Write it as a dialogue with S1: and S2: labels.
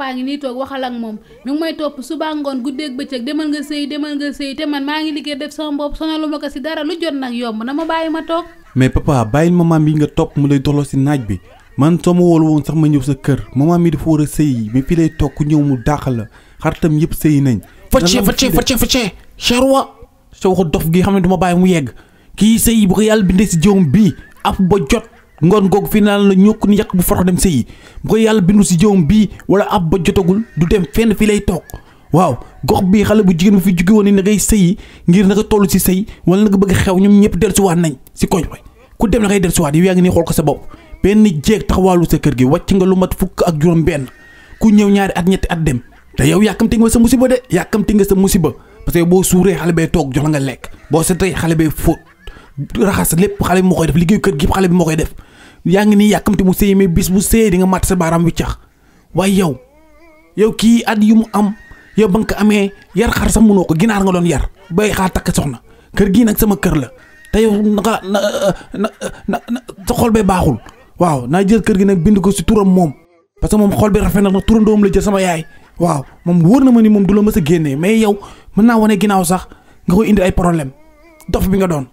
S1: papa ngi nii toog waxal ak moom mi ngi may topp suba ngoon guddeeg bëccëg demal nga sëy te man maa ngi liggéey def sama bopp sonalu ma ko si dara lu jot nag yomb na ma bàyyi ma toog.
S2: mais papa bàyyil maman bi nga topp mu lay doxloo si naaj bi man soo ma wóolu woon sax ma ñëw sa kër maman mi dafa war a sëy mais fii lay toog ku ñëw mu dàq la xaritam yëpp sëy nañ.
S3: facce charwa sa waxu dof gi xam ne du ma bàyyi mu yegg kii sëy bu ko yàlla bindee si jëwam bii ab ba jot ngoon googu fii naan la ñokk ni yàq bu forox dem sëyi bu ko yàlla bindu si jëwam bii wala ab ba jotagul du dem fenn fii lay toog waaw gox bii xale bu jigéen bu fi jóge woon ni na ngay sëyi ngir na nga toll si sëy wala na nga bëgg xew ñoom ñëpp dellusiwaat nañ si koñ bay ku dem na ngay dellusiwaat yow yaa ngi nii xool ko sa bopp benn jeeg taxawaalu sa kër gi wàcc nga lu mat fukk ak juróom benn ku ñëw ñaari at ñetti at dem te yow yàkkamti nga sa musiba de yàkkamti nga sa musiba parce que boo suuree xale bay toog jox la nga lekk boo setee xale bay fóot raxas lépp xale bi moo koy def liggéeyu kër gi xale bi moo koy def yaa ngi nii yàkkamti mu sëy mais bis bu sëyee di nga màtt sa baaraam wi cax waaye yow kii at yu mu am yow ba nga ko amee yar xar sax mënoo ko ginaar nga doon yar bay xaar takk soxna kër gii nag sama kër la te yow sa xol bay baaxul waaw naa jël kër gi nag bind ko si turam moom parce que moom xol bi rafet nag turandoom la jël sama yaay waaw moom wóor na ma ni moom du la mës a génnee mais yow mën naa wane ginnaaw sax nga koy indi ay problème dof bi nga doon